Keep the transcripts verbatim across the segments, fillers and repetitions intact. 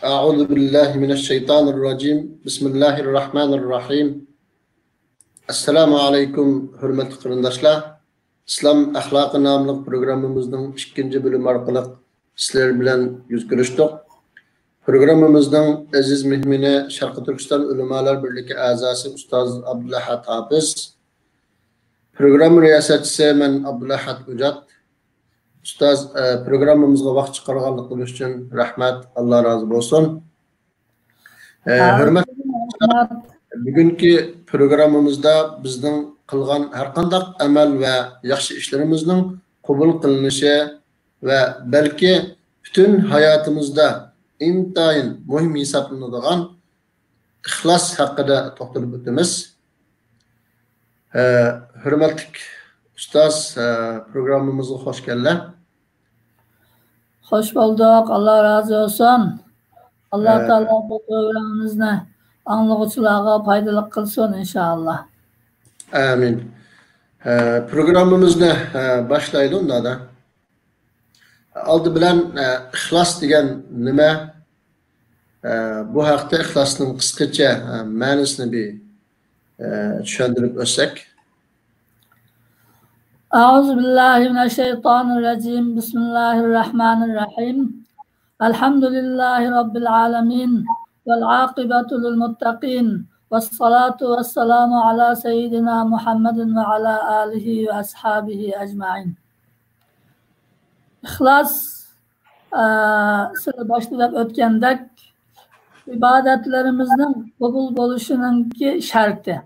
أعوذ بالله من الشيطان الرجيم. بسم الله الرحمن الرحيم. ئەسسالامۇ ئەلەيكۇم، ھۆرمەتلىك قېرىنداشلار. ئىسلام ئەخلاقى ناملىق پروگراممىمىزنىڭ ئىككىنچى بۆلۈمى ئارقىلىق سىلەر بىلەن يۈز كۆرۈشتۇق. پروگراممىمىزنىڭ ئەزىز مېھمىنى شەرقىي تۈركىستان ئۆلىمالار بىرلىكى ئەزاسى ئۇستاز ئابدۇلئەھەد ھاپىز. پروگرامما رىياسەتچىسى مەن ئابدۇلئەھەد ئوجات. ئۇستاز، ئە، پروگراممىمىزغا ۋاقىت چىقارغانلىقىڭىز ئۈچۈن رەھمەت، ئاللا رازى بولسۇن. ئە، ھۆرمەت، بۈگۈنكى پروگراممىمىزدا بىزنىڭ قىلغان ھەرقانداق ئەمەل ۋە ياخشى ئىشلىرىمىزنىڭ قوبۇل قىلىنىشى ۋە بەلكى پۈتۈن ھاياتىمىزدا ئىنتايىن مۇھىم ھېسابلىنىدىغان ئىخلاس ھەققىدە توختىلىپ ئۆتىمىز. ئە، ھۆرمەتلىك ئۇستاز، ئە، پروگراممىمىزغا خوش كەلدىڭ. خوش بولدۇق. ئاللا رازى بولسۇن. ئاللا ئە، تائالا بۇ پروگراممىمىزنى ئاڭلىغۇچىلارغا پايدىلىق قىلسۇن، ئىنشائاللا. ئامىن. ئە، پروگراممىمىزنى، ئە، باشلايلى ئۇندا. ئالدى بىلەن، ئە، ئىخلاس دېگەن نېمە؟ ئە، بۇ ھەقتە ئىخلاسنىڭ قىسقىچە، ئە، مەنىسىنى بىر، ئە، چۈشەندۈرۈپ ئۆتسەك. أعوذ بالله من الشيطان الرجيم. بسم الله الرحمن الرحيم. الحمد لله رب العالمين. والعاقبة للمتقين. والصلاة والسلام على سيدنا محمد وعلى آله وأصحابه أجمعين. ئىخلاس، ئە، سىلەر باشتا دەپ ئۆتكەندەك، ئىبادەتلىرىمىزنىڭ قوبۇل بولۇشىنىڭكى شەرتى.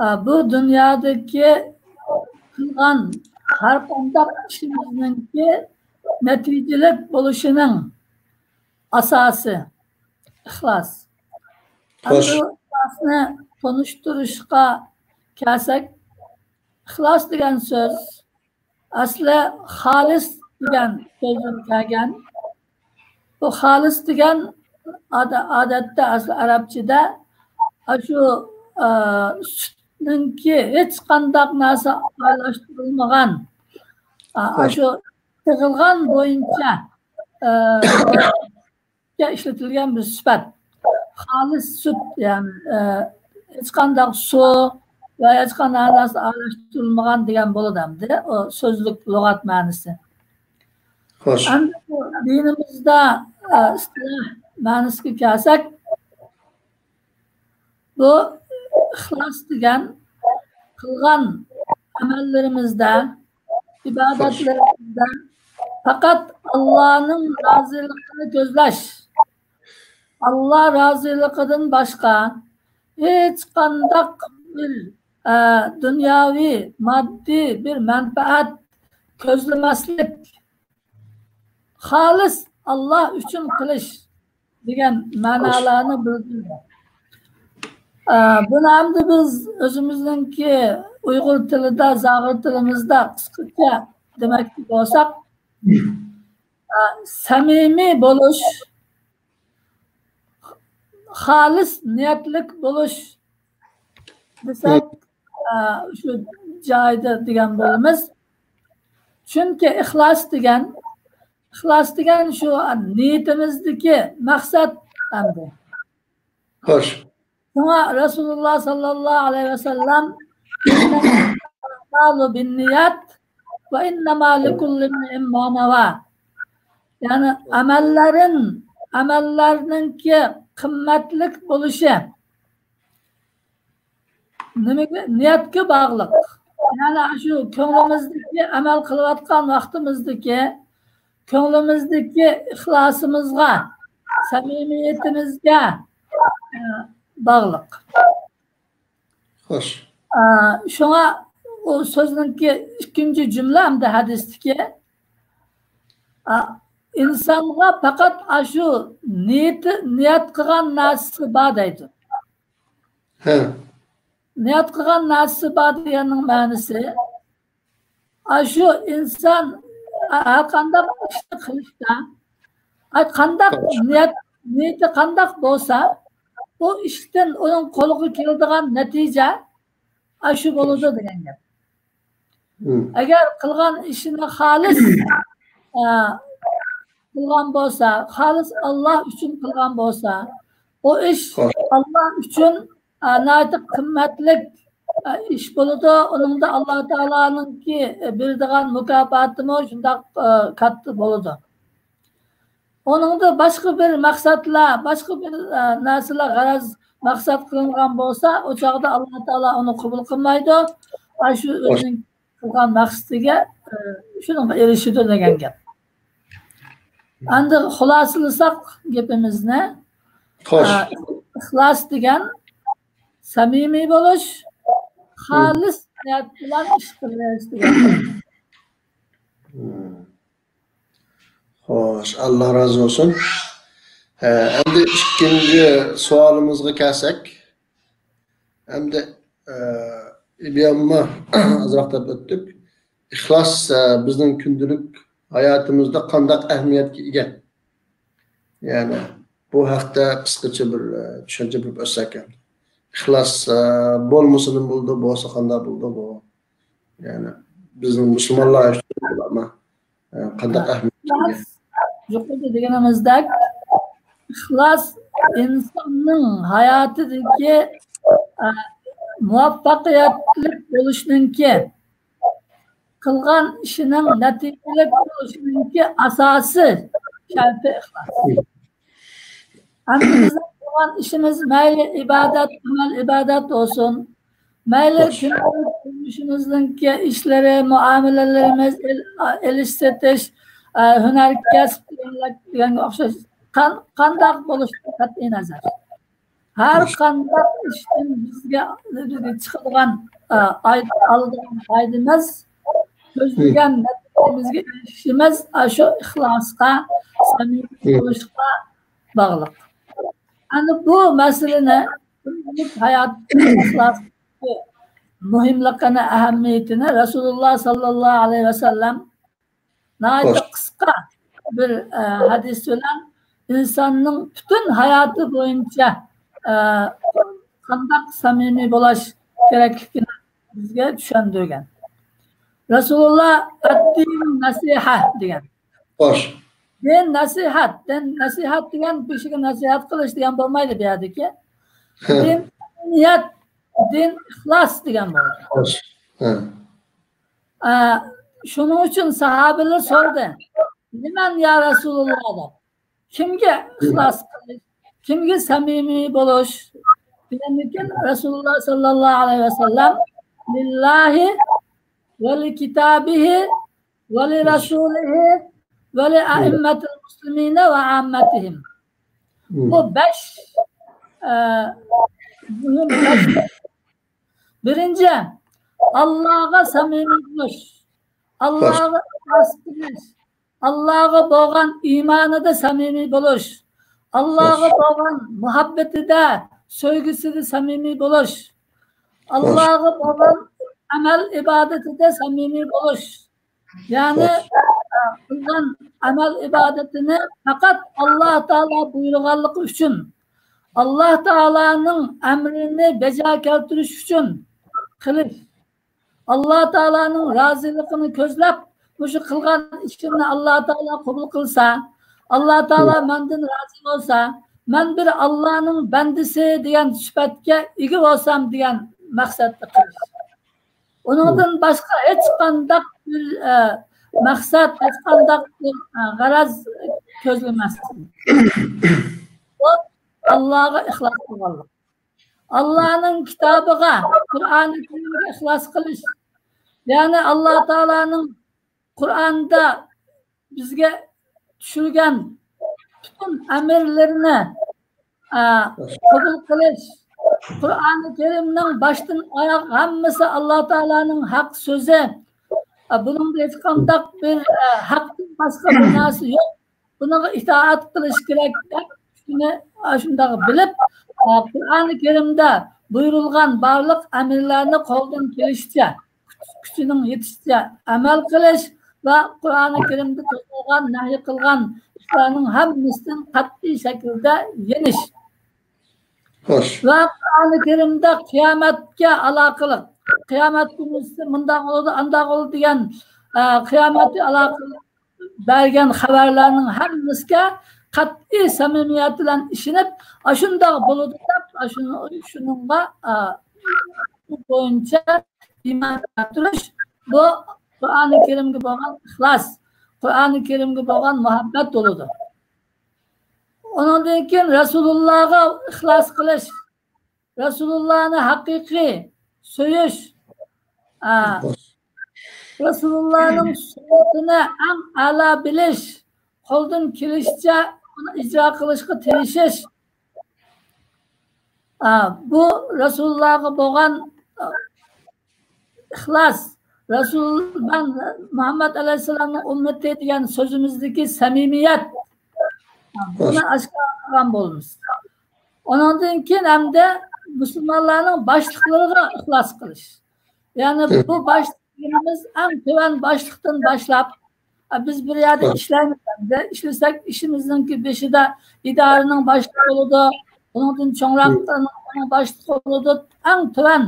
ئە، بۇ دۇنيادىكى قىلغان ھەر قانداق ئىشىمىزنىڭكى نەتىجىلىك بولۇشىنىڭ ئاساسى ئىخلاس. ئەمدى بۇ ئىخلاسنى تونۇشتۇرۇشقا كەلسەك، ئىخلاس دېگەن سۆز ئەسلى خالىس دېگەن سۆزدىن كەلگەن. بۇ خالىس دېگەن ئاد-، ئادەتتە ئەسلى ئەرەبچىدە ئاشۇ، ئە، سۈتنىڭكى ھېچقانداق نەرسە ئارىلاشتۇرۇلمىغان، ئە، ئاشۇ سېغىلغان بويىچە، ئە، ئىشلىتىلگەن بىر سۈپەت. خالىس سۈت، يەنى، ئە، ھېچقانداق سۇ ۋە ھېچقانداق نەرسە ئارىلاشتۇرۇلمىغان دېگەن بولىدۇ ئەمدى. ئۇ سۆزلۈك لۇغەت مەنىسى. خوش. ئەمدى بۇ دىنىمىزدا، ئە، ئىستىلاھ مەنىسىگە كەلسەك، بۇ ئىخلاس دېگەن قىلغان ئەمەللىرىمىزدە، ئىبادەتلىرىمىزدە پەقەت ئاللانىڭ رازىلىقىنى كۆزلەش. ئاللا رازىلىقىدىن باشقا ھېچقانداق بىر، ئە، دۇنياۋى، ماددىي بىر مەنپەئەت كۆزلىمەسلىك، خالىس ئاللا ئۈچۈن قىلىش دېگەن مەنالارنى بىلدۈرىدۇ. ئە، بۇنى ئەمدى بىز ئۆزىمىزنىڭكى ئۇيغۇر تىلىدا، زاغۇر تىلىمىزدا قىسقىچە دېمەكچى بولساق، ئە، سەمىمىي بولۇش، خالىس نىيەتلىك بولۇش دېسەك، ئە، شۇ جايىدا دېگەن بولىمىز. چۈنكى ئىخلاس دېگەن، ئىخلاس دېگەن شۇ نىيىتىمىزدىكى مەقسەت ئەمدى. خوش. شۇڭا رەسۇلۇللا ساللاللاھۇ ئەلەيھى ۋەسەللەم، «ئەلئەمالۇ بىننىيات ۋە ئىننەما لىكۇللى ئىمرىئىن ما نەۋا.» يەنى ئەمەللەرنىڭ، ئەمەللەرنىڭكى قىممەتلىك بولۇشى نېمىگە؟ نىيەتكە باغلىق. يەنى شۇ كۆڭلىمىزدىكى، ئەمەل قىلىۋاتقان ۋاقتىمىزدىكى كۆڭلىمىزدىكى ئىخلاسىمىزغا، سەمىمىيىتىمىزگە، ئە، باغلىق. خوش. ئە، شۇڭا ئۇ سۆزنىڭكى ئىككىنچى جۈملە ئەمدى ھەدىستىكى، ئە، ئىنسانغا پەقەت ئاشۇ نىيىتى، نىيەت قىلغان نەرسىسى بار دەيدۇ. ھە. نىيەت قىلغان نەرسىسى بار دېگەننىڭ مەنىسى، ئاشۇ ئىنسان ھەر قانداق ئىشنى قىلىشتا، قانداق نىيەت، نىيىتى قانداق بولسا، ئۇ ئىشتىن ئۇنىڭ قولىغا كېلىدىغان نەتىجە ئاشۇ بولىدۇ دېگەن گەپ. مم. ئەگەر قىلغان ئىشىنى خالىس، ئە، قىلغان بولسا، خالىس ئاللا ئۈچۈن قىلغان بولسا، ئۇ ئىش ئاللا ئۈچۈن، ئە، ناھايىتى قىممەتلىك، ئە، ئىش بولىدۇ. ئۇنىڭدا ئاللا تائالانىڭكى، ئە، بېرىدىغان مۇكاپاتىمۇ شۇنداق، ئە، كاتتا بولىدۇ. ئۇنىڭدا باشقا بىر مەقسەتلەر، باشقا بىر، ئە، نەرسىلەر، غەرەز، مەقسەت قىلىنغان بولسا، ئۇ چاغدا ئاللا تائالا ئۇنى قوبۇل قىلمايدۇ. ئاشۇ ئۆزىنىڭ قىلغان مەقسىتىگە، ئە، شۇنىڭغا ئېرىشىدۇ دېگەن گەپ. ئەمدى خۇلاسىلىساق گېپىمىزنى، ئە، ئىخلاس دېگەن سەمىمىي بولۇش، خالىس نىيەت بىلەن ئىش قىلىش دېگەن. خوش، ئاللا رازى بولسۇن. ھە، ئەمدى ئىككىنچى سوئالىمىزغا كەلسەك، ئەمدى، ئە، ئىبيامما ئازراق دەپ ئۆتتۇق. ئىخلاس، ئە، بىزنىڭ كۈندىلىك ھاياتىمىزدا قانداق ئەھمىيەتكە ئىگە؟ يەنى بۇ ھەقتە قىسقىچە بىر، ئە، چۈشەنچە بېرىپ ئۆتسەك. ئىخلاس، ئە، بولمىسىمۇ بولىدۇ، بولسا قانداق بولىدۇ بۇ؟ يەنى بىزنىڭ مۇسۇلمانلار ئۈچۈن ئە، قانداق ئەھمىيەتكە ئىگە؟ ئىخلاس، يۇقىرىدا دېگىنىمىزدەك، ئىخلاس ئىنساننىڭ ھاياتىدىكى، ئە، مۇۋەپپەقىيەتلىك بولۇشنىڭكى، قىلغان ئىشىنىڭ نەتىجىلىك بولۇشىنىڭكى ئاساسىي شەرتى ئىخلاس. ئەمدى بىزنىڭ قىلغان ئىشىمىز مەيلى ئىبادەت، ئەمەل ئىبادەت بولسۇن، مەيلى كۈندىلىك تۇرمۇشىمىزنىڭكى ئىشلىرى، مۇئامىلىلىرىمىز، ئېل-، ئېلىش-سېتىش، ئە، ھۈنەر كەسىپ دېگەنگە ئوخشاش قان-، قانداق بولۇشىدىن قەتئىينەزەر، ھەر قانداق ئىشتىن بىزگە چىقىدىغان، ئە، ئاي-، ئالىدىغان پايدىمىز، كۆزلىگەن نەتىجىمىزگە ئېرىشىشىمىز ئاشۇ ئىخلاسقا، سەمىمىي بولۇشقا باغلىق. ئەنە بۇ مەسىلىنى كۈندىلىك ھاياتتىكى ئىخلاسنىڭ مۇھىملىقىنى، ئەھمىيىتىنى رەسۇلۇللا ساللاللاھۇ ئەلەيھى ۋەسەللەم ناھايىتى قىسقا بىر، ئە، ھەدىس بىلەن ئىنساننىڭ پۈتۈن ھاياتى بويىچە، ئە، قانداق سەمىمىي بولۇش كېرەكلىكىنى بىزگە چۈشەندۈرگەن. رەسۇلۇللا «ئەددىنۇ نەسىھە» دېگەن. خوش. دىن نەسىھەت، دىن نەسىھەت دېگەن بىر كىشىگە نەسىھەت قىلىش دېگەن بولمايدۇ بۇ يەردىكى. دىن نىيەت، دىن ئىخلاس دېگەن بولىدۇ. خوش. ھە. ئە، شۇنىڭ ئۈچۈن ساھابىلەر سورىدى، «لىمەن يا رەسۇلۇللا؟» دەپ. كىمگە ئىخلاس قىلىش، كىمگە سەمىمىي بولۇش دېگەندىكىن، رەسۇلۇللا ساللاللاھۇ ئەلەيھى ۋەسەللەم، «لىللاھى ۋە لىكىتابىھى ۋە لىرەسۇلىھى ۋە لىئەئىممەتىل مۇسلىمىنە ۋە ئاممەتىھىم.» بۇ بەش، ئە، مۇھىم بەش. بىرىنچى، ئاللاغا سەمىمىي بولۇش، ئاللاغا ئىخلاس قىلىش، ئاللاغا بولغان ئىمانىدا سەمىمىي بولۇش، ئاللاغا بولغان مۇھەببىتىدە، سۆيگۈسىدە سەمىمىي بولۇش، ئاللاغا بولغان ئەمەل ئىبادىتىدە سەمىمىي بولۇش. يەنى، ئە، قىلغان ئەمەل ئىبادىتىنى پەقەت ئاللا تائالا بۇيرۇغانلىقى ئۈچۈن، ئاللا تائالانىڭ ئەمرىنى بەجا كەلتۈرۈش ئۈچۈن قىلىش. ئاللا تائالانىڭ رازىلىقىنى كۆزلەپ، مۇشۇ قىلغان ئىشىمنى ئاللا تائالا قوبۇل قىلسا، ئاللا تائالا مەندىن رازى بولسا، مەن بىر ئاللانىڭ بەندىسى دېگەن سۈپەتكە ئىگە بولسام دېگەن مەقسەتتە قىلىش. ئۇنىڭدىن باشقا ھېچقانداق بىر، ئە، مەقسەت، ھېچقانداق بىر، ئە، غەرەز كۆزلىمەستىن. بۇ ئاللاغا ئىخلاس قىلغانلىق. ئاللانىڭ كىتابىغا، قۇرئانى كەرىمگە ئىخلاس قىلىش. يەنى ئاللا تائالانىڭ قۇرئاندا بىزگە چۈشۈرگەن پۈتۈن ئەمىرلىرىنى، ئە، قوبۇل قىلىش. قۇرئانى كەرىمنىڭ باشتىن ئاياغ ھەممىسى ئاللا تائالانىڭ ھەق سۆزى. ئە، بۇنىڭدا ھېچقانداق بىر، ئە، ھەقتىن باشقا بىر نەرسە يوق. بۇنىڭغا ئىتائەت قىلىش كېرەك دەپ، شۇنى ئاشۇنداق بىلىپ، ئە، قۇرئانى كەرىمدە بۇيرۇلغان بارلىق ئەمىرلەرنى قولدىن كېلىشىچە، كۈچىنىڭ يېتىشىچە ئەمەل قىلىش ۋە قۇرئانى كەرىمدە توسالغان، نەھي قىلغان ئىشلارنىڭ ھەممىسىدىن قەتئىي شەكىلدە يېنىش. خوش. ۋە قۇرئانى كەرىمدە قىيامەتكە ئالاقىلىق، قىيامەت كۈنى مۇنداق بولىدۇ، ئانداق بولىدۇ دېگەن، ئە، قىيامەتكە ئالاقىلىق بەرگەن خەۋەرلەرنىڭ ھەممىسىگە قەتئىي سەمىمىيەت بىلەن ئىشىنىپ، ئاشۇنداق بولىدۇ دەپ، ئاشۇنى، شۇنىڭغا، ئا، شۇ بويىچە ئىمان كەلتۈرۈش، بۇ قۇرئانى كەرىمگە بولغان ئىخلاس، قۇرئانى كەرىمگە بولغان مۇھەببەت بولىدۇ. ئۇنىڭدىن كېيىن رەسۇلۇللاغا ئىخلاس قىلىش، رەسۇلۇللانى ھەقىقىي سۆيۈش، ئا، رەسۇلۇللانىڭ سۈننىتىنى ئەڭ ئەلا بىلىش، قولدىن كېلىشىچە ئۇنى ئىجرا قىلىشقا تىرىشىش. ئا، بۇ رەسۇلۇللاغا بولغان، ئا، ئىخلاس، رەسۇل، مەن مۇھەممەد ئەلەيھىسسالامنىڭ ئۈممىتى دېگەن سۆزىمىزدىكى سەمىمىيەت، بۇنى ئاشكارا قىلغان بولىمىز. ئۇنىڭدىن كېيىن ھەمدە مۇسۇلمانلارنىڭ باشلىقلىرىغا ئىخلاس قىلىش. يەنى بۇ باشلىق دېگىنىمىز ئەڭ تۆۋەن باشلىقتىن باشلاپ، ئە، بىز بىر يەردە ئىشلەيمىز، ئەمدى ئىشلىسەك، ئىشىمىزنىڭكى بېشىدا ئىدارىنىڭ باشلىقى بولىدۇ، ئۇنىڭدىن چوڭراق ئۇنىڭ باشلىقى بولىدۇ. ئەڭ تۆۋەن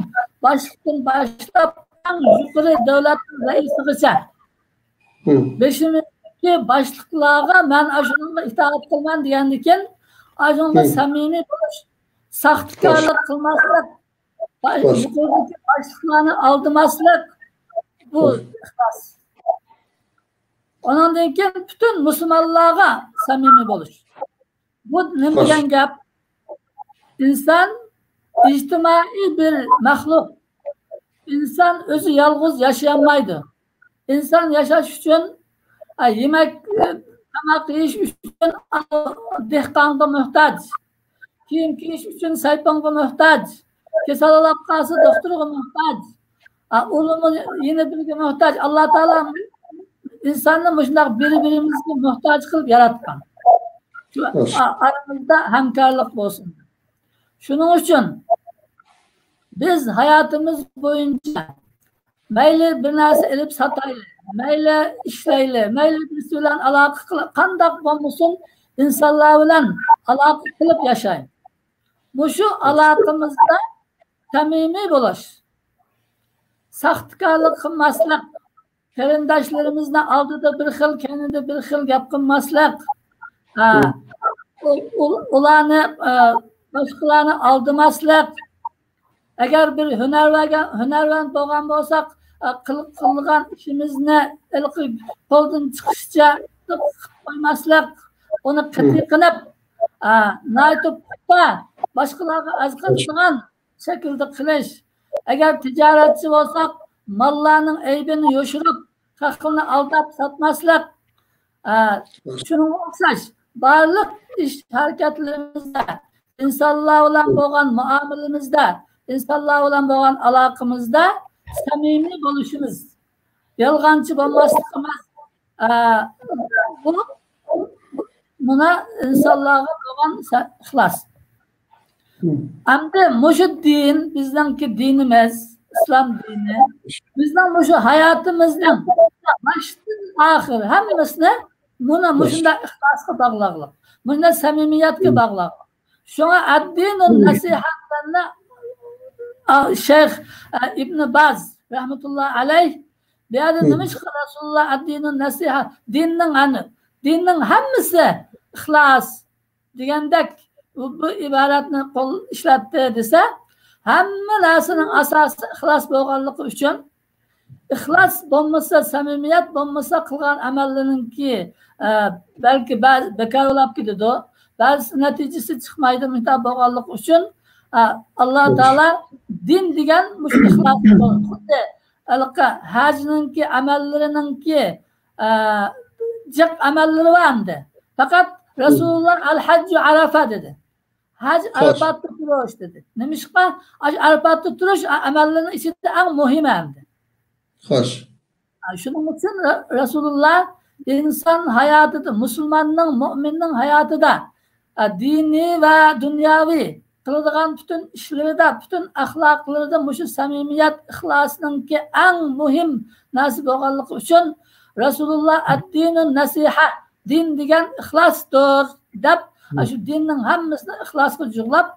باشلىقتىن باشلاپ، ئەڭ يۇقىرى دۆلەت رەئىسىغىچە. بېشىمىزدىكى باشلىقلارغا مەن ئاشۇنىڭغا ئىتائەت قىلىمەن دېگەندىكىن، ئاشۇنىڭغا سەمىمىي بولۇش، ساختىكارلىق قىلماسلىق، باش-، يۇقىرىدىكى باشلىقلارنى ئالدىماسلىق، بۇ ئىخلاس. ئۇنىڭدىن كېيىن پۈتۈن مۇسۇلمانلارغا سەمىمىي بولۇش. بۇ نېمە دېگەن گەپ؟ ئىنسان ئىجتىمائىي بىر مەخلۇق. ئىنسان ئۆزى يالغۇز ياشىيالمايدۇ. ئىنسان ياشاش ئۈچۈن، ئا، يېمەك، ئە، تاماق يېيىش ئۈچۈن، ئا، دېھقانغا موھتاج. كىيىم كىيىش ئۈچۈن سايپانغا موھتاج. كېسەللەپ قالسا دوختۇرغا موھتاج. ئا، ئۇلىمۇ يەنە بىرىگە موھتاج. ئاللا تائالا ئىنساننى مۇشۇنداق بىر-بىرىمىزگە موھتاج قىلىپ ياراتقان. شۇ، ئا-، ئارىمىزدا ھەمكارلىق بولسۇن. شۇنىڭ ئۈچۈن بىز ھاياتىمىز بويىچە مەيلى بىر نەرسە ئېلىپ ساتايلى، مەيلى ئىشلەيلى، مەيلى بىرسى بىلەن ئالاقە قىلىپ، قانداق بولمىسۇن، ئىنسانلار بىلەن ئالاقە قىلىپ ياشايلى. مۇشۇ ئالاقىمىزدا سەمىمىي بولۇش، ساختىكارلىق قىلماسلىق، قېرىنداشلىرىمىزنى ئالدىدا بىر خىل، كەينىدە بىر خىل گەپ قىلماسلىق. ھە. ئۇ-، ئۇ-، ئۇلارنى، ئە، باشقىلارنى ئالدىماسلىق. ئەگەر بىر ھۈنەرۋەنگە-، ھۈنەرۋەن بولغان بولساق، ئە، قىل-، قىلغان ئىشىمىزنى ھېلىقى قولدىن چىقىشىچە قىلىپ قويماسلىق. ئۇنى قېتىي قىلىپ، ئە، ناھايىتى پۇختا، باشقىلارغا ئەرز قىلىدىغان شەكىلدە قىلىش. ئەگەر تىجارەتچى بولساق، ماللارنىڭ ئەيىبىنى يوشۇرۇپ، خەقنى ئالداپ ساتماسلىق. ئە، شۇنىڭغا ئوخشاش بارلىق ئىش ھەرىكەتلىرىمىزدە، ئىنسانلار بىلەن بولغان مۇئامىلىمىزدە، ئىنسانلار بىلەن بولغان ئالاقىمىزدا سەمىمىي بولۇشىمىز، يالغانچى بولماسلىقىمىز، ئە، بۇ مانا ئىنسانلارغا بولغان سە-، ئىخلاس. ئەمدى مۇشۇ دىن، بىزنىڭكى دىنىمىز، ئىسلام دىنى، بىزنىڭ مۇشۇ ھاياتىمىزنىڭ باشتىن ئاخىر ھەممىسىنى مانا مۇشۇنداق ئىخلاسقا باغلاغلىق، مۇشۇنداق سەمىمىيەتكە باغلاغلىق. شۇڭا ئەددىنۇن نەسىھە دېگەننى، ئا، شەيخ، ئە، ئىبن باز رەھمەتۇللا ئەلەيھ بۇ يەردە نېمىشقا رەسۇلۇللا ئەددىنۇن نەسىھە، دىننىڭ ھەم-، دىننىڭ ھەممىسى ئىخلاس دېگەندەك بۇ، بۇ ئىبارەتنى قول ئىشلەتتى دېسە، ھەممە نەرسىنىڭ ئاساسى ئىخلاس بولغانلىقى ئۈچۈن، ئىخلاس بولمىسا، سەمىمىيەت بولمىسا، قىلغان ئەمەللىرىنىڭكى، ئە، بەلكى بەزى بىكار بولاپ كېتىدۇ، بەزىسى نەتىجىسى چىقمايدۇ. مۇشۇنداق بولغانلىقى ئۈچۈن، ئە، ئاللا تائالا دىن دېگەن مۇشۇ ئىخلاس، خۇددى ھېلىقى ھەجنىڭكى ئەمەللىرىنىڭكى، ئە، جىق ئەمەللىرى بار ئەمدى. پەقەت رەسۇلۇللا «ئەل ھەججۇ ئەرەفە» دېدى. ھەج ئەرپاتتا تۇرۇش دېدى. نېمىشقا؟ ئاشۇ ئەرپاتتا تۇرۇش ئە-، ئەمەللىرىنىڭ ئىچىدە ئەڭ مۇھىمى ئەمدى. خوش. شۇنىڭ ئۈچۈن رە-، رەسۇلۇللا ئىنسان ھاياتىدا، مۇسۇلماننىڭ، مۇئمىننىڭ ھاياتىدا، ئە، دىنىي ۋە دۇنياۋى قىلىدىغان پۈتۈن ئىشلىرىدا، پۈتۈن ئەخلاقلىرىدا مۇشۇ سەمىمىيەت، ئىخلاسنىڭكى ئەڭ مۇھىم نەرسە بولغانلىقى ئۈچۈن رەسۇلۇللا «ئەددىنۇن نەسىھە»، دىن دېگەن ئىخلاستۇر دەپ، مم. ئاشۇ دىننىڭ ھەممىسىنى ئىخلاسقا جۇغلاپ،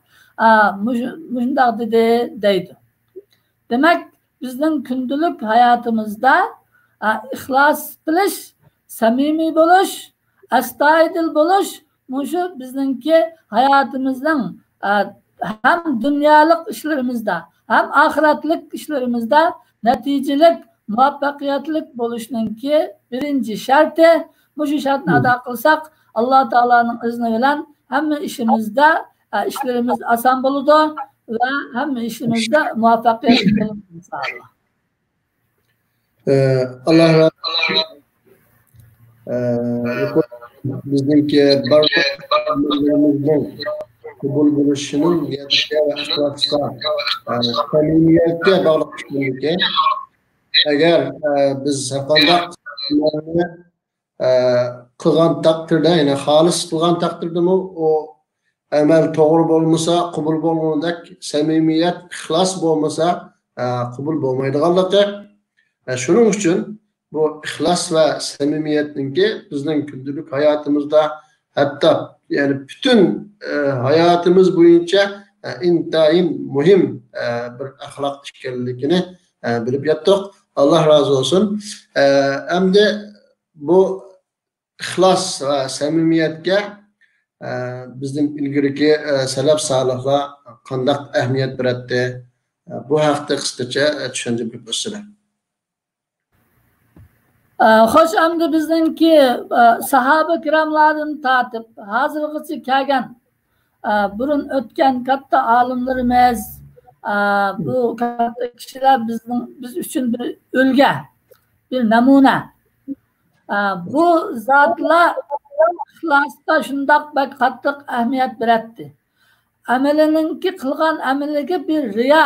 ئا، مۇشۇ-، مۇشۇنداق دېدى دەيدۇ. دېمەك، بىزنىڭ كۈندىلىك ھاياتىمىزدا، ئا، ئىخلاس قىلىش سەمىمىي بولۇش، ئەستايىدىل بولۇش، مۇشۇ بىزنىڭكى ھاياتىمىزنىڭ، ئە، ھەم دۇنيالىق ئىشلىرىمىزدا، ھەم ئاخىرەتلىك ئىشلىرىمىزدا نەتىجىلىك، مۇۋەپپەقىيەتلىك بولۇشنىڭكى بىرىنچى شەرتى. مۇشۇ شەرتنى ئادا قىلساق، ئاللا تائالانىڭ ئىزنى بىلەن ھەممە ئىشىمىزدا، ئە، ئىشلىرىمىز ئاسان بولىدۇ ۋە ھەممە ئىشىمىزدا مۇۋەپپەقىيەتلىك بولىمىز، ئىنشائاللا. ئە، ئاللا رازى بولسۇن. ئە، يۇقىرى بىزنىڭكى بارلىق ئەمەللىرىمىزنىڭ قوبۇل بولۇشىنىڭ نىيەتكە ۋە ئىخلاسقا، ئە، سەمىمىيەتكە باغلىق ئىكەنلىكى. ئەگەر، ئە، بىز ھەرقانداق ئەمەلنى، ئە، قىلغان تەقدىردە، يەنى خالىس قىلغان تەقدىردىمۇ ئۇ ئەمەل توغرا بولمىسا، قوبۇل بولغۇدەك سەمىمىيەت، ئىخلاس بولمىسا، ئە، قوبۇل بولمايدىغانلىقى. ئە، شۇنىڭ ئۈچۈن بۇ ئىخلاس ۋە سەمىمىيەتنىڭكى بىزنىڭ كۈندىلىك ھاياتىمىزدا، ھەتتا، يەنى پۈتۈن، ئە، ھاياتىمىز بويىچە، ئە، ئىنتايىن مۇھىم، ئە، بىر ئەخلاق ئىكەنلىكىنى، ئە، بىلىپ يەتتۇق. ئاللا رازى بولسۇن. ئە، ئەمدى بۇ ئىخلاس ۋە سەمىمىيەتكە، ئە، بىزدىن ئىلگىرىكى، ئە، سەلەپ سالىھلار قانداق ئەھمىيەت بېرەتتى؟ ئە، بۇ ھەقتە قىسقىچە، ئە، چۈشەندۈرۈپ ئۆتسىلە. ئە، خوش، ئەمدى بىزنىڭكى، ئە، ساھابە كىراملاردىن تارتىپ ھازىرغىچە كەلگەن، ئە، بۇرۇن ئۆتكەن كاتتا ئالىملىرىمىز، ئە، بۇ كاتتا كىشىلەر بىزنىڭ، بىز ئۈچۈن بىر ئۈلگە، بىر نەمۇنە. ئە، بۇ زاتلار ئىخلاسقا شۇنداق بەك قاتتىق ئەھمىيەت بېرەتتى. ئەمىلىنىڭكى، قىلغان ئەمىلىگە بىر رىيا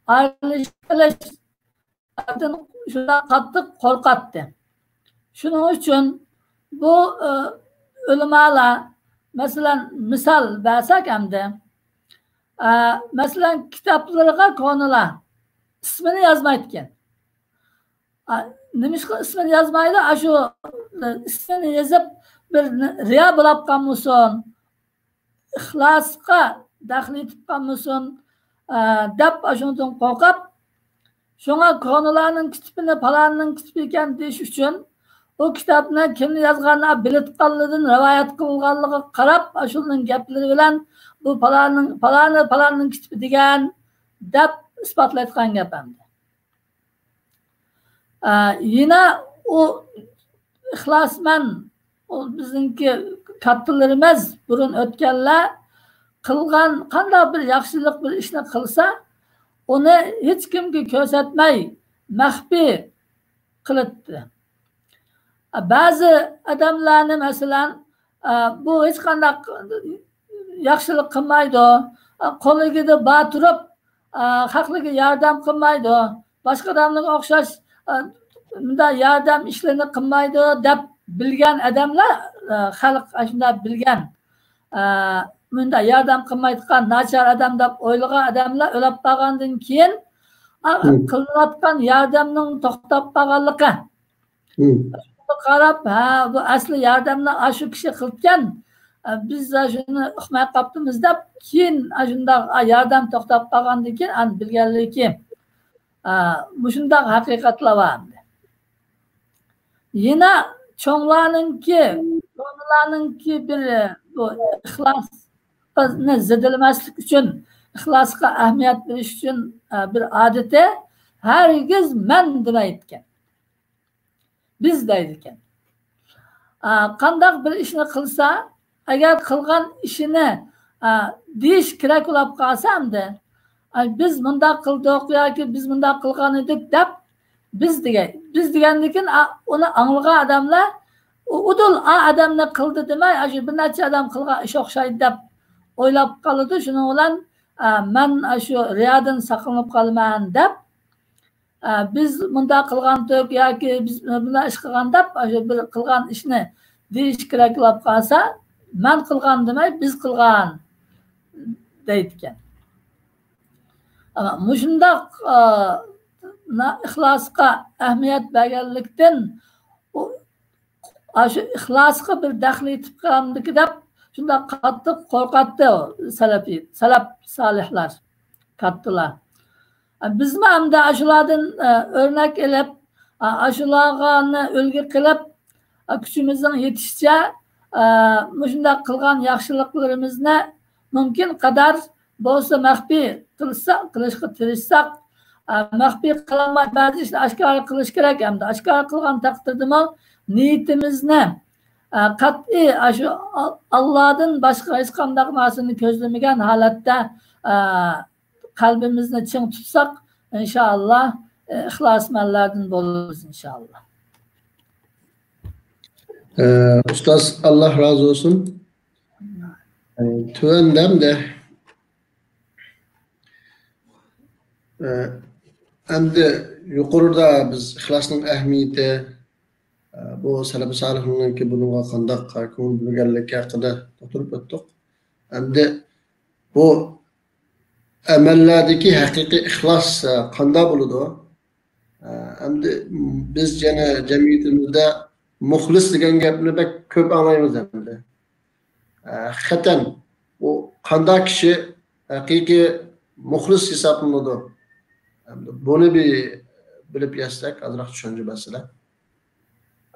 ئارىلىشىپ قېلىشتىن شۇنداق قاتتىق قورقاتتى. شۇنىڭ ئۈچۈن بۇ، ئە، ئۆلىمالار، مەسىلەن، مىسال بەرسەك ئەمدى، ئە، مەسىلەن، كىتابلىرىغا كونىلار ئىسمىنى يازمايدىكەن. ئا، نېمىشقا ئىسمىنى يازمايدۇ؟ ئاشۇ ئىسمىنى يېزىپ، بىر رىيا بولاپ قالمىسۇن، ئىخلاسقا دەخلى يېتىپ قالمىسۇن، ئە، دەپ ئاشۇنىڭدىن قورقۇپ، شۇڭا كونىلارنىڭ كىتىپىنى پالاننىڭ كىتىپى ئىكەن دېيىش ئۈچۈن، ئۇ كىتابنى كىم يازغانلىقى بىلىدىغانلىرىدىن رىۋايەت قىلغانلىقىغا قاراپ، ئاشۇنىڭ گەپلىرى بىلەن بۇ پالاننىڭ، پالانى پالاننىڭ كىتىپى دېگەن دەپ ئىسپاتلايدىغان گەپ ئەمدى. ئە، يەنە ئۇ ئىخلاسمەن، ئۇ بىزنىڭكى كاتتىلىرىمىز، بۇرۇن ئۆتكەنلەر قىلغان قانداق بىر ياخشىلىق، بىر ئىشنى قىلسا، ئۇنى ھېچكىمگە كۆرسەتمەي، مەخپىي قىلاتتى. بەزى ئادەملەرنى، مەسىلەن، ئە، بۇ ھېچقانداق ياخشىلىق قىلمايدۇ. ئە، قولىدا بار تۇرۇپ، ئە، خەقلەرگە ياردەم قىلمايدۇ. باشقا ئادەملەرگە ئوخشاش، ئە، مۇنداق ياردەم ئىشلىرىنى قىلمايدۇ دەپ بىلگەن ئادەملەر، ئە، خەلق ئاشۇنداق بىلگەن، ئە، مۇنداق ياردەم قىلمايدىغان ناچار ئادەم دەپ ئويلىغان ئادەملەر ئۆلۈپ قالغاندىن كېيىن، ئا، قىلىنىۋاتقان ياردەمنىڭ توختاپ قالغانلىقى، شۇنى قاراپ، ھە، بۇ ئەسلى ياردەمنى ئاشۇ كىشى قىلىدىكەن، ئە، بىز شۇنى ئۇقماي قاپتىمىز دەپ، كېيىن ئاشۇنداق، ئا، ياردەم توختاپ قالغاندىن كېيىن، ئاندىن بىلگەنلىكى، ئا، مۇشۇنداق ھەقىقەتلەر بار ئەمدى. يەنە چوڭلارنىڭكى، چوڭلارنىڭكى بىر، بۇ ئىخلاسنى زېدىلىمەسلىك ئۈچۈن، ئىخلاسقا ئەھمىيەت بېرىش ئۈچۈن، ئە، بىر ئادىتى، ھەرگىز مەن دېمەيدىكەن. بىز دەيدىكەن. ئا، قانداق بىر ئىشنى قىلسا، ئەگەر قىلغان ئىشىنى، ئا، دېيىش كېرەك بولۇپ قالسا ئەمدى، ئاي، بىز مۇنداق قىلدۇق ياكى بىز مۇنداق قىلغان ئىدۇق دەپ، بىز دېگەي. بىز دېگەندىكىن، ئا، ئۇنى ئاڭلىغان ئادەملەر، ئۇ، ئۇدۇل ئا ئادەمنى قىلدى دېمەي، ئاشۇ بىر نەچچە ئادەم قىلغان ئىش ئوخشايدۇ دەپ ئويلاپ قالىدۇ. شۇنىڭ بىلەن، ئا، مەن ئاشۇ رىيادىن ساقلىنىپ قالىمەن دەپ، ئە، بىز مۇنداق قىلغانتۇق ياكى بىز مۇنداق ئىش قىلغان دەپ، ئاشۇ بىر قىلغان ئىشنى دېيىش كېرەك بولۇپ قالسا، مەن قىلغان دېمەي، بىز قىلغان دەيدىكەن. ئەمما مۇشۇنداق، ئە، نا-، ئىخلاسقا ئەھمىيەت بەرگەنلىكتىن، ئۇ، ئاشۇ ئىخلاسقا بىر دەخلى يېتىپ قالامدىكى دەپ، شۇنداق قاتتىق قورقاتتى ئۇ سەلەپىي، سەلەپ سالىھلار، كاتتىلار. بىزمۇ ئەمدى ئاشۇلاردىن، ئە، ئۆرنەك ئېلىپ، ئە، ئاشۇلارغا ئۈلگە قىلىپ، ئە، كۈچىمىزنىڭ يېتىشىچە، ئە، مۇشۇنداق قىلغان ياخشىلىقلىرىمىزنى مۇمكىن قەدەر بولسا مەخپىي قىلسا-، قىلىشقا تىرىشساق، ئە، مەخپىي قىلالماي بەزى ئىشنى ئاشكارا قىلىش كېرەك ھەمدە ئاشكارا قىلغان تەقدىردىمۇ نىيىتىمىزنى، ئە، قەتئىي ئاشۇ ئال-، ئاللادىن باشقا ھېچقانداق نەرسىنى كۆزلىمىگەن ھالەتتە، ئە، قەلبىمىزنى چىڭ تۇتساق، ئىنشائاللا، ئە، ئىخلاسمەنلەردىن بولىمىز، ئىنشائاللا. ئە، ئۇستاز، ئاللا رازى بولسۇن. ئە، تۆۋەندە ئەمدى، ئە، ئەمدى يۇقىرىدا بىز ئىخلاسنىڭ ئەھمىيىتى، ئە، بۇ سەلەپ سالىھنىڭكى بۇنىڭغا قانداق كۆڭۈل بۆلگەنلىكى ھەققىدە توختىلىپ ئۆتتۇق. ئەمدى بۇ ئەمەللەردىكى ھەقىقىي ئىخلاس، ئە، قانداق بولىدۇ؟ ئە، ئەمدى بىز يەنە جەمئىيىتىمىزدە مۇخلىس دېگەن گەپنى بەك كۆپ ئاڭلايمىز ئەمدى. ئە، ھەقىقەتەن بۇ قانداق كىشى ھەقىقىي مۇخلىس ھېسابلىنىدۇ؟ ئەمدى بۇنى بىر بىلىپ يەتسەك، ئازراق چۈشەنچە بەرسىلە.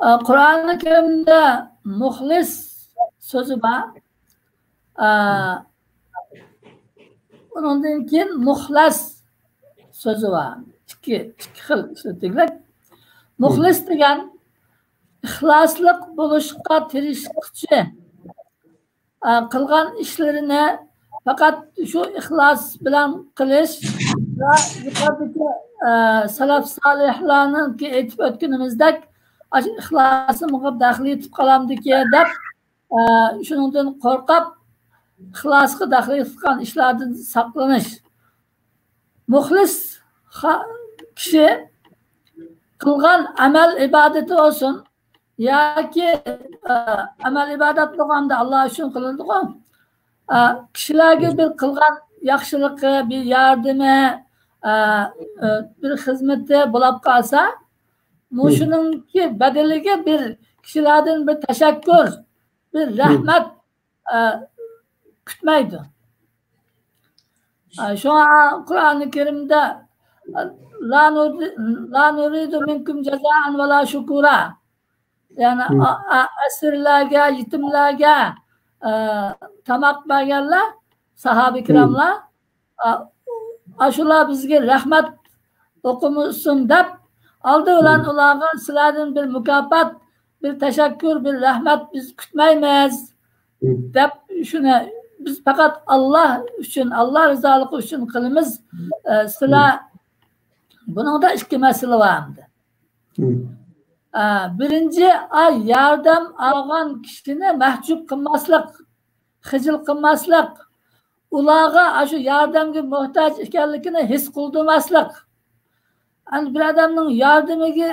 ئە، قۇرئانى كەرىمدە مۇخلىس سۆزى بار. ئە، ئۇنىڭدىن كېيىن مۇخلەس سۆزى بار. ئىككى، ئىككى خىل ئىشلىتىلگەن. مۇخلىس دېگەن ئىخلاسلىق بولۇشقا تىرىشقۇچى، ئە، قىلغان ئىشلىرىنى پەقەت شۇ ئىخلاس بىلەن قىلىش ۋە يۇقىرىدىكى، ئە، سەلەف سالىھلارنىڭكى ئېيتىپ ئۆتكىنىمىزدەك، ئاشۇ ئىخلاسىمغا دەخلى يېتىپ قالامدىكى دەپ، ئە، شۇنىڭدىن قورقۇپ، ئىخلاسقا دەخلى يېتىپ قالغان ئىشلاردىن ساقلىنىش. مۇخلىس خا-، كىشى قىلغان ئەمەل ئىبادىتى بولسۇن، ياكى، ئە، ئەمەل ئىبادەت بولغاندا ئاللا ئۈچۈن قىلىنىدىغۇ. ئە، كىشىلەرگە بىر قىلغان ياخشىلىقى، بىر ياردىمى، ئە، ئە، بىر خىزمىتى بولاپ قالسا، مۇشۇنىڭكى بەدىلىگە بىر كىشىلەردىن بىر تەشەككۈر، بىر رەھمەت، ئە، كۈتمەيدۇ. ئە، شۇڭا قۇرئانى كەرىمدە، ئە، لا نۇرى-، لا نۇرىدۇ مىنكۇم جازائەن ۋە لا شۇكۇرا. يەنى ئە-، ئە-، ئەسىرلەرگە، يېتىملەرگە، ئە، تاماق بەرگەنلەر، ساھابە كىراملار، ئە، ئاشۇلار بىزگە رەھمەت ئوقۇمىسۇن دەپ، ئالدى بىلەن ئۇلارغا سىلەردىن بىر مۇكاپات، بىر تەشەككۈر، بىر رەھمەت بىز كۈتمەيمىز دەپ، شۇنى بىز پەقەت ئاللا ئۈچۈن، ئاللا رىزالىقى ئۈچۈن قىلىمىز. ئە، سىلەر، بۇنىڭدا ئىككى مەسىلە بار ئەمدى. ئە، بىرىنچى، ئا، ياردەم ئالغان كىشىنى مەھجۇپ قىلماسلىق، خىجىل قىلماسلىق، ئۇلارغا ئاشۇ ياردەمگە موھتاج ئىكەنلىكىنى ھېس قىلدۇرماسلىق. ئەمدى بىر ئادەمنىڭ ياردىمىگە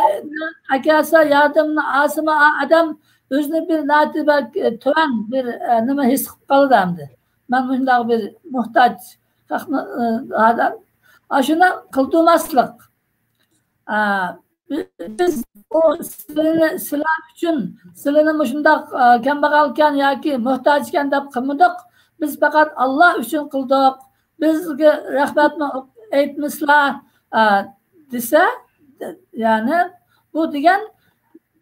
ئەكەلسە، ياردىمىنى ئالسىمۇ، ئا-، ئادەم ئۆزىنى بىر ناھايىتى بەك، ئە، تۆۋەن بىر، ئە، نېمە ھېس قىلىپ قالىدۇ ئەمدى. مەن مۇشۇنداق بىر موھتاج شەخسنى، ئە، ئادەم. ئاشۇنى قىلدۇرماسلىق. ئە، بىز ئۇ سىلىنى، سىلەر ئۈچۈن، سىلىنى مۇشۇنداق، ئە، كەمبەغەلكەن ياكى موھتاجكەن دەپ قىلمىدۇق. بىز پەقەت ئاللا ئۈچۈن قىلدۇق. بىزگە رەھمەتمۇ ئېيتمىسىلا، ئە، دېسە، يەنى بۇ دېگەن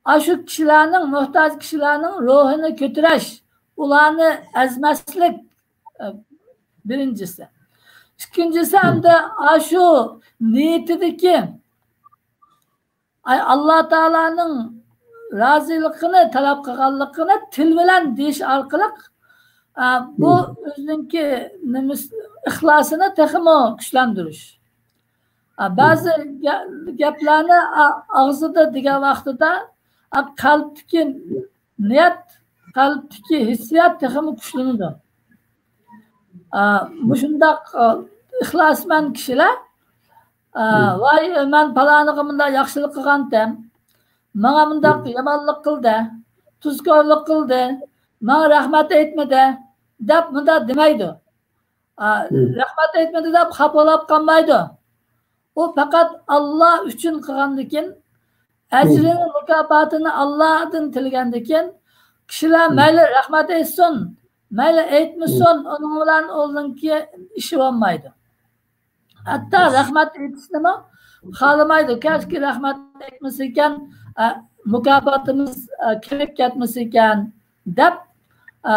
ئاشۇ كىشىلەرنىڭ، موھتاج كىشىلەرنىڭ روھىنى كۆتۈرۈش، ئۇلارنى ئەزمەسلىك، ئە، بىرىنچىسى. ئىككىنچىسى، ئەمدى ئاشۇ نىيىتىدىكى، ئاي، ئاللا تائالانىڭ رازىلىقىنى تەلەپ قىلغانلىقىنى تىل بىلەن دېيىش ئارقىلىق، ئە، بۇ ئۆزىنىڭكى نېمىس-، ئىخلاسىنى تېخىمۇ كۈچلەندۈرۈش. ئە، بەزى گە-، گەپلەرنى، ئا-، ئاغزىدا دېگەن ۋاقتىدا، ئە، قەلبتىكى نىيەت، قەلبتىكى ھېسسىيات تېخىمۇ كۈچلىنىدۇ. ئە، مۇشۇنداق، ئە، ئىخلاسمەن كىشىلەر، ئە، ۋاي، مەن پالانىغا مۇنداق ياخشىلىق قىلغانتىم، ماڭا مۇنداق يامانلىق قىلدى، تۇزكورلۇق قىلدى، ماڭا رەھمەت ئېيتمىدى، دەپ مۇنداق دېمەيدۇ. ئا، رەھمەت ئېيتمىدى دەپ خاپا بولۇپ قالمايدۇ. ئۇ پەقەت ئاللا ئۈچۈن قىلغاندىكىن، ئەجرىنى، مۇكاپاتىنى ئاللادىن تىلىگەندىكىن، كىشىلەر مەيلى رەھمەت ئېيتسۇن، مەيلى ئېيتمىسۇن، ئۇنىڭ بىلەن ئۇنىڭكى ئىشى بولمايدۇ. ھەتتا رەھمەت ئېيتىشنىمۇ خالىمايدۇ. كەچكى رەھمەت ئېيتمىسىكەن، ئە، مۇكاپاتىمىز، ئە، كېمىپ كەتمىسىكەن دەپ، ئە،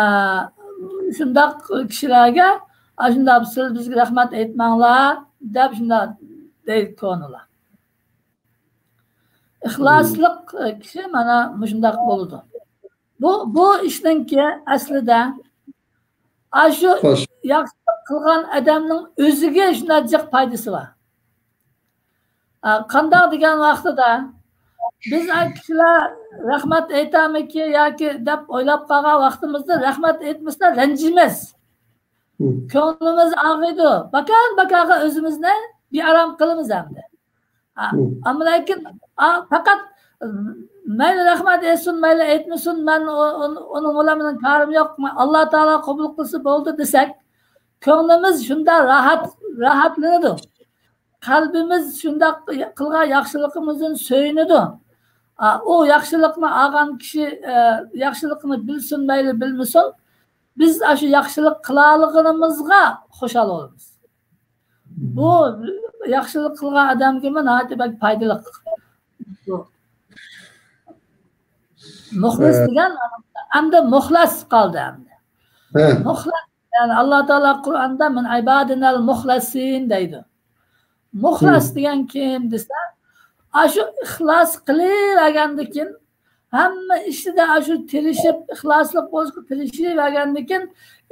شۇنداق كىشىلەرگە، ئاشۇنداق سىز بىزگە رەھمەت ئېيتماڭلار دەپ شۇنداق دەيدۇ كونىلار. ئىخلاسلىق، ئە، كىشى مانا مۇشۇنداق بولىدۇ. بۇ، بۇ ئىشنىڭكى ئەسلىدە ئاشۇ خوش. ياخشىلىق قىلغان ئادەمنىڭ ئۆزىگە شۇنداق جىق پايدىسى بار. ئا، قانداق دېگەن ۋاقتىدا بىز، ئا، كىشىلەر رەھمەت ئېيتامىكى ياكى دەپ ئويلاپ قالغان ۋاقتىمىزدا رەھمەت ئېيتمىسا رەنجىيمىز. مم. كۆڭلىمىز ئاغرىيدۇ. باكان باكاغا ئۆزىمىزنى بىئارام قىلىمىز ئەمدى. ئا، مم. ئەمما لېكىن، ئا، پەقەت، مەيلى رەھمەت ئېيتسۇن، مەيلى ئېيتمىسۇن، مەن ئۇ-، ئۇ-، ئۇنىڭ بىلەن مېنىڭ كارىم يوق. ئاللا تائالا قوبۇل قىلسا بولدى دېسەك، كۆڭلىمىز شۇنداق راھەت، راھەتلىنىدۇ. قەلبىمىز شۇنداق قىلغان ياخشىلىقىمىزدىن سۆيۈنىدۇ. ئا، ئۇ ياخشىلىقنى ئالغان كىشى، ئە، ياخشىلىقنى بىلسۇن، مەيلى بىلمىسۇن، بىز ئاشۇ ياخشىلىق قىلالىغىنىمىزغا خۇشال بولىمىز. بۇ ياخشىلىق قىلغان ئادەمگىمۇ ناھايىتى بەك پايدىلىق. بۇ مۇخلىس ئە. دېگەن ئەمدى مۇخلەس قالدى ئەمدى. ئە. مۇخلەس، يەنى ئاللا تائالا قۇرئاندا «مىن ئىبادىنەل مۇخلەسىن» دەيدۇ. مۇخلەس ھىم. دېگەن كىم دېسە، ئاشۇ ئىخلاس قىلىۋەرگەندىن كېيىن، ھەممە ئىشىدا ئاشۇ تىرىشىپ، ئىخلاسلىق بولۇشقا تىرىشىۋەرگەندىن كېيىن،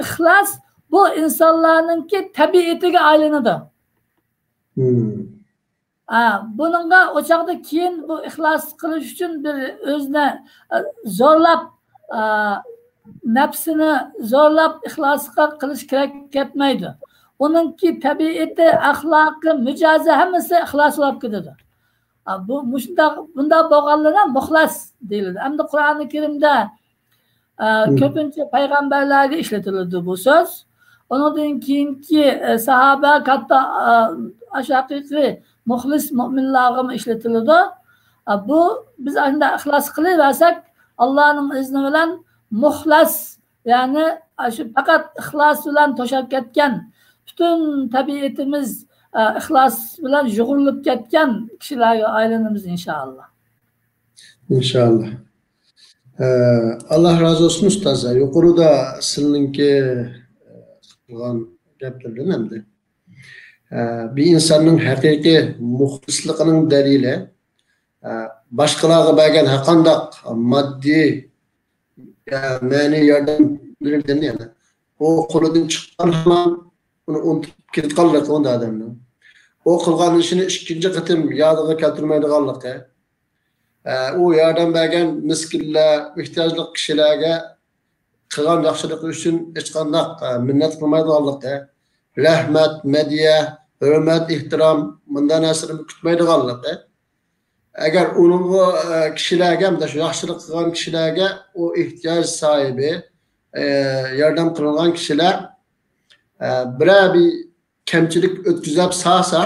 ئىخلاس بۇ ئىنسانلارنىڭكى تەبىئىتىگە ئايلىنىدۇ. ھىم. ئا، بۇنىڭغا ئۇ چاغدا كېيىن بۇ ئىخلاس قىلىش ئۈچۈن بىر ئۆزىنى، ئا، زورلاپ، ئا، نەپسىنى زورلاپ ئىخلاسقا قىلىش كېرەك كەتمەيدۇ. ئۇنىڭكى تەبىئىتى، ئەخلاقى، مىجەزى ھەممىسى ئىخلاس بولۇپ كېتىدۇ. ئا، بۇ، مۇشۇنداق، بۇنداق بولغانلىرىغا مۇخلەس دېيىلىدۇ. ئەمدى قۇرئانى كەرىمدە ئە، مم. كۆپىنچە پەيغەمبەرلەرگە ئىشلىتىلىدۇ بۇ سۆز. ئۇنىڭدىن كېيىنكى، ئە، ساھابە، كاتتا، ئە، ئاشۇ ھەقىقىي مۇخلىس مۆمىنلارغىمۇ ئىشلىتىلىدۇ. ئە، بۇ، بىز ئاشۇنداق ئىخلاس قىلىۋەرسەك، ئاللانىڭ ئىزنى بىلەن مۇخلەس، يەنى ئاشۇ پەقەت ئىخلاس بىلەن توشاپ كەتكەن، پۈتۈن تەبىئىتىمىز، ئە، ئىخلاس بىلەن يۇغۇرۇلۇپ كەتكەن كىشىلەرگە ئايلىنىمىز، ئىنشائاللا. ئىنشائاللا. ئە، ئاللا رازى بولسۇن، ئۇستاز. يۇقىرىدا سىلىنىڭكى، ئە، قىلغان گەپلىرىدىن ئەمدى. ئە، بىر ئىنساننىڭ ھەقىقىي مۇخلىسلىقىنىڭ دەلىلى، ئە، باشقىلارغا بەرگەن ھەرقانداق ماددىي، ئە، مەنىۋى ياردەملىرىدىن يەنە ئۇ قولىدىن چىققان ھامان ئۇنى ئۇنتۇپ كېتىدىغانلىقى ئۇنداق ئادەمنىڭ. ئۇ قىلغان ئىشىنى ئىككىنچى قېتىم يادىغا كەلتۈرمەيدىغانلىقى. ئە، ئۇ ياردەم بەرگەن مىسكىنلەر، ئېھتىياجلىق كىشىلەرگە قىلغان ياخشىلىقى ئۈچۈن ھېچقانداق، ئە، مىننەت قىلمايدىغانلىقى، رەھمەت، مەدھىيە، ھۆرمەت، ئېھتىرام، مۇنداق نەرسىلەرنى كۈتمەيدىغانلىقى. ئەگەر ئۇنىڭغا، ئە، كىشىلەرگە، مۇنداق ياخشىلىق قىلغان كىشىلەرگە ئۇ ئېھتىياج ساھىبى، ئە، ياردەم قىلىنغان كىشىلەر، ئە، بىرەر بىر كەمچىلىك ئۆتكۈزۈپ سالسا،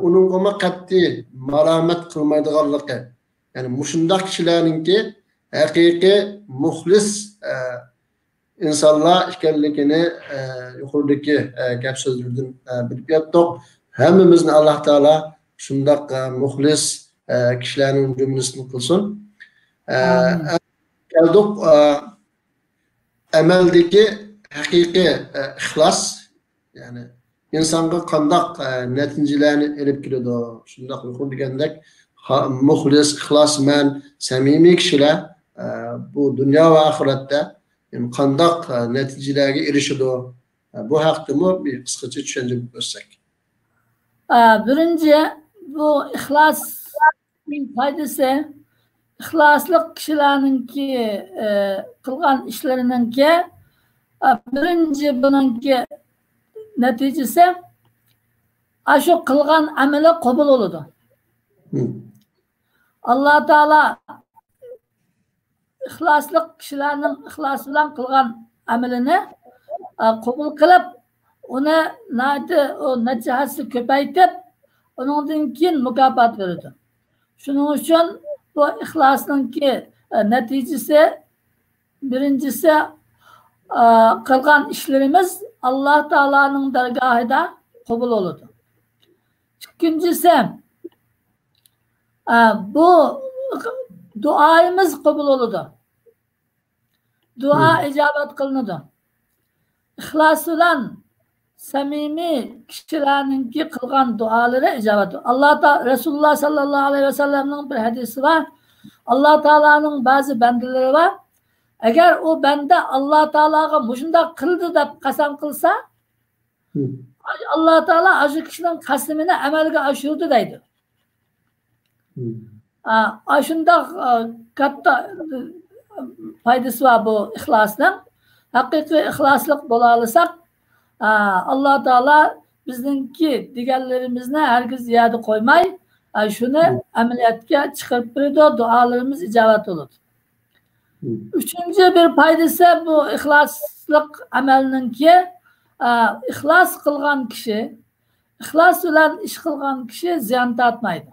ئۇنىڭغىمۇ قەتئىي مالامەت قىلمايدىغانلىقى، يەنى مۇشۇنداق كىشىلەرنىڭكى ھەقىقىي مۇخلىس، ئە، ئىنسانلار ئىكەنلىكىنى، ئە، يۇقىرىدىكى، ئە، گەپ سۆزلىرىدىن، ئە، بىلىپ يەتتۇق. ھەممىمىزنى ئاللا تائالا شۇنداق، ئە، مۇخلىس، ئە، كىشىلەرنىڭ جۈملىسىدىن قىلسۇن. ئە، ئامىن. ئە، كەلدۇق، ئە، ئەمەلدىكى ھەقىقىي، ئە، ئىخلاس، يەنى ئىنسانغا قانداق، ئە، نەتىجىلەرنى ئېلىپ كېلىدۇ؟ شۇنداق يۇقىرى دېگەندەك، خا-، مۇخلىس، ئىخلاسمەن، سەمىمىي كىشىلەر، ئە، بۇ دۇنيا ۋە ئاخىرەتتە، يەنى قانداق، ئە، نەتىجىلەرگە ئېرىشىدۇ؟ ئە، بۇ ھەقتىمۇ بىر قىسقىچە چۈشەنچە بېرىپ ئۆتسەك. ئە، بىرىنچى، بۇ ئىخلاس پايدىسى، ئىخلاسلىق كىشىلەرنىڭكى، ئى، قىلغان ئىشلىرىنىڭكى، ئى، بىرىنچى بۇنىڭكى نەتىجىسى، ئاشۇ قىلغان ئەمىلى قوبۇل بولىدۇ. مم. ئاللا تائالا ئىخلاسلىق كىشىلەرنىڭ ئىخلاس بىلەن قىلغان ئەمىلىنى، ئە، قوبۇل قىلىپ، ئۇنى ناھايىتى، ئۇ نەچچە ھەسسە كۆپەيتىپ، ئۇنىڭدىن كېيىن مۇكاپات بېرىدۇ. شۇنىڭ ئۈچۈن بۇ ئىخلاسنىڭكى، ئە، نەتىجىسى، بىرىنچىسى، ئە، قىلغان ئىشلىرىمىز ئاللا تائالانىڭ دەرگاھىدا قوبۇل بولىدۇ. ئىككىنچىسى، ئە، بۇ دۇئايىمىز قوبۇل بولىدۇ. دۇئا ئىجابەت قىلىنىدۇ. ئىخلاس بىلەن سەمىمىي كىشىلەرنىڭكى قىلغان دۇئالىرى ئىجابەت. ئاللا تا-، رەسۇلۇللا ساللاللاھۇ ئەلەيھى ۋەسەللەمنىڭ بىر ھەدىسى بار. ئاللا تائالانىڭ بەزى بەندىلىرى بار. ئەگەر ئۇ بەندە ئاللا تائالاغا مۇشۇنداق قىلدى دەپ قەسەم قىلسا، ئاللا تائالا ئاشۇ كىشىنىڭ قەسىمىنى ئەمەلگە ئاشۇرىدۇ دەيدۇ. ئا، ئاشۇنداق، ئا، كاتتا، ئا، پايدىسى بار بۇ ئىخلاسنىڭ. ھەقىقىي ئىخلاسلىق بولالىساق، ئا، ئاللا تائالا بىزنىڭكى دېگەنلىرىمىزنى ھەرگىز يەردە قويماي، ئا، شۇنى ئەمەلىيەتكە چىقىرىپ بېرىدۇ، دۇئالىرىمىز ئىجابەت بولىدۇ. ئۈچىنچى بىر پايدىسى، بۇ ئىخلاسلىق ئەمەلنىڭكى، ئا، ئىخلاس قىلغان كىشى، ئىخلاس بىلەن ئىش قىلغان كىشى زىيان تارتمايدۇ.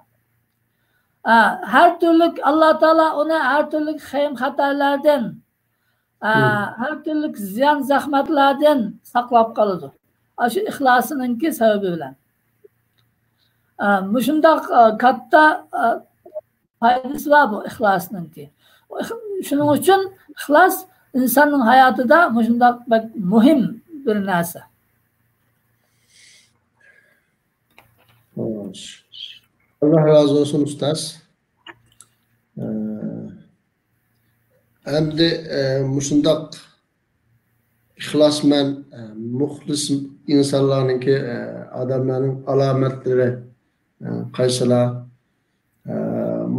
ئا، ھەر تۈرلۈك ئاللا تائالا ئۇنى ھەر تۈرلۈك خېيىم خەتەرلەردىن، ئا، ھەر تۈرلۈك زىيان زەخمەتلەردىن ساقلاپ قالىدۇ. ئاشۇ ئىخلاسىنىڭكى سەۋەبى بىلەن. ئا، مۇشۇنداق، ئا، كاتتا، ئا، پايدىسى بار بۇ ئىخلاسنىڭكى. شۇنىڭ ئۈچۈن ئىخلاس ئىنساننىڭ ھاياتىدا مۇشۇنداق بەك مۇھىم بىر نەرسە. خوش. ئاللا رازى بولسۇن ئۇستاز. ئە، ئەمدى، ئە، مۇشۇنداق ئىخلاسمەن، ئە، مۇخلىس ئىنسانلارنىڭكى، ئە، ئادەملەرنىڭ ئالامەتلىرى، ئە، قايسىلار؟ ئە،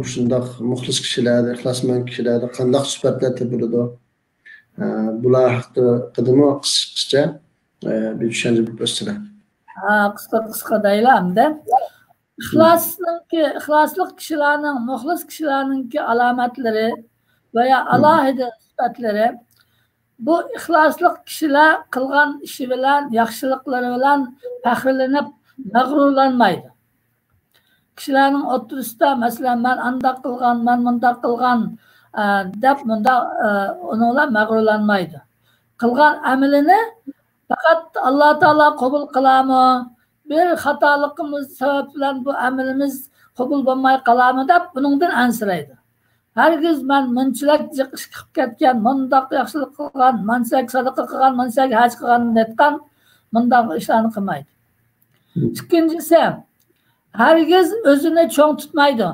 مۇشۇنداق مۇخلىس كىشىلەردە، ئىخلاسمەن كىشىلەردە قانداق سۈپەتلەر تېپىلىدۇ؟ ئە، بۇلار ھەققىدىمۇ قىسقىچە، ئە، بىر چۈشەنچە بېرىپ ئۆتسىلە. ھا، قىسقا، قىسقا دەيلا ئەمدى. ئىخلاسنىڭكى، ئىخلاسلىق كىشىلەرنىڭ، مۇخلىس كىشىلەرنىڭكى ئالامەتلىرى ۋە يا ئالاھىدە سۈپەتلىرى، بۇ ئىخلاسلىق كىشىلەر قىلغان ئىشى بىلەن، ياخشىلىقلىرى بىلەن پەخىرلىنىپ، مەغرۇرلانمايدۇ. كىشىلەرنىڭ ئوتتۇرىسىدا، مەسىلەن، مەن ئانداق قىلغان، مەن مۇنداق قىلغان، ئە، دەپ مۇنداق، ئە، ئۇنىڭ بىلەن مەغرۇرلانمايدۇ. قىلغان ئەمىلىنى پەقەت ئاللا تائالا قوبۇل قىلامۇ، بىر خاتالىقىمىز سەۋەب بىلەن بۇ ئەمىلىمىز قوبۇل بولماي قالامۇ دەپ ئۇنىڭدىن ئەنسىرەيدۇ. ھەرگىز مەن مۇنچىلىك جىق ئىش قىلىپ كەتكەن، مۇنداق ياخشىلىق قىلغان، مانچىلىك سەدىقە قىلغان، مانچىلىك ھەج قىلغان دەيدىغان مۇنداق ئىشلارنى قىلمايدۇ. ئىككىنچىسى، ھەرگىز ئۆزىنى چوڭ تۇتمايدۇ.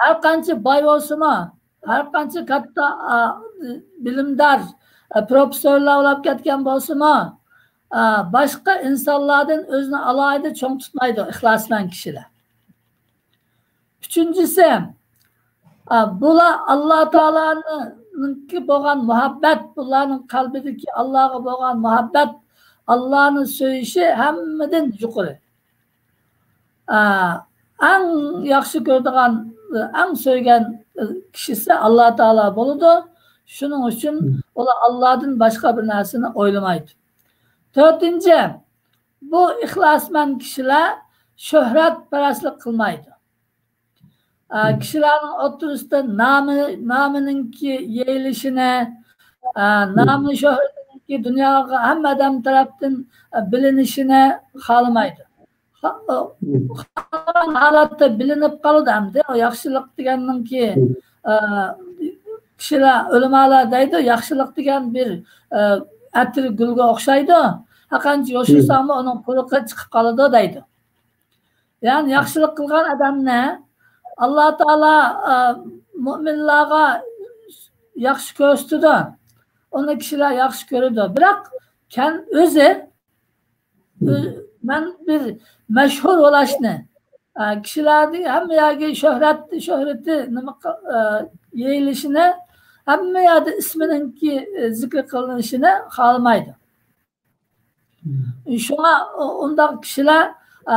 ھەر قانچە باي بولسىمۇ، ھەر قانچە كاتتا، ئا، بىلىمدار، ئا، پروفېسسورلار بولاپ كەتكەن بولسىمۇ، ئا، باشقا ئىنسانلاردىن ئۆزىنى ئالاھىدە چوڭ تۇتمايدۇ ئىخلاسمەن كىشىلەر. ئۈچىنچىسى، ئا، بۇلار ئاللا تائالانىڭكى بولغان مۇھەببەت، بۇلارنىڭ قەلبىدىكى ئاللاغا بولغان مۇھەببەت، ئاللانى سۆيۈشى ھەممىدىن يۇقىرى. ئا، ئەڭ ياخشى كۆرىدىغان، ئەڭ سۆيگەن كىشىسى ئاللا تائالا بولىدۇ. شۇنىڭ ئۈچۈن ئۇلار ئاللادىن باشقا بىر نەرسىنى ئويلىمايدۇ. تۆتىنچى، بۇ ئىخلاسمەن كىشىلەر شۆھرەتپەرەسلىك قىلمايدۇ. ئا، كىشىلەرنىڭ ئوتتۇرىسىدا نامى، نامىنىڭكى يېيىلىشىنى، ئا، نامى شۆھرىتىنىڭكى دۇنياغا ھەممە ئادەم تەرەپتىن، ئا، بىلىنىشىنى خالىمايدۇ. خا-، ئا، خالىغان ھالەتتە بىلىنىپ قالىدۇ ئەمدى. ئۇ ياخشىلىق دېگەننىڭكى، ئا، كىشىلەر، ئۆلىمالار دەيدۇ، ياخشىلىق دېگەن بىر، ئا، ئەتىر گۈلگە ئوخشايدۇ. ھەرقانچە يوشۇرساڭمۇ ئۇنىڭ پۇرىقى چىقىپ قالىدۇ دەيدۇ. يەنى ياخشىلىق قىلغان ئادەمنى ئاللا تائالا، ئا، مۇئمىنلارغا ياخشى كۆرسىتىدۇ. ئۇنى كىشىلەر ياخشى كۆرىدۇ. بىراق كەن-، ئۆزى، ئۆ-، مەن بىر مەشھۇر بولاشنى، ئا، كىشىلەرنىڭ ھەممە يەرگە شۆھرەت، شۆھرىتى نېمە قىل-، ئا، يېيىلىشىنى، ھەممە يەردە ئىسمىنىڭكى، ئا، زىكىر قىلىنىشىنى خالىمايدۇ. شۇڭا ئۇ-، ئۇنداق كىشىلەر، ئا،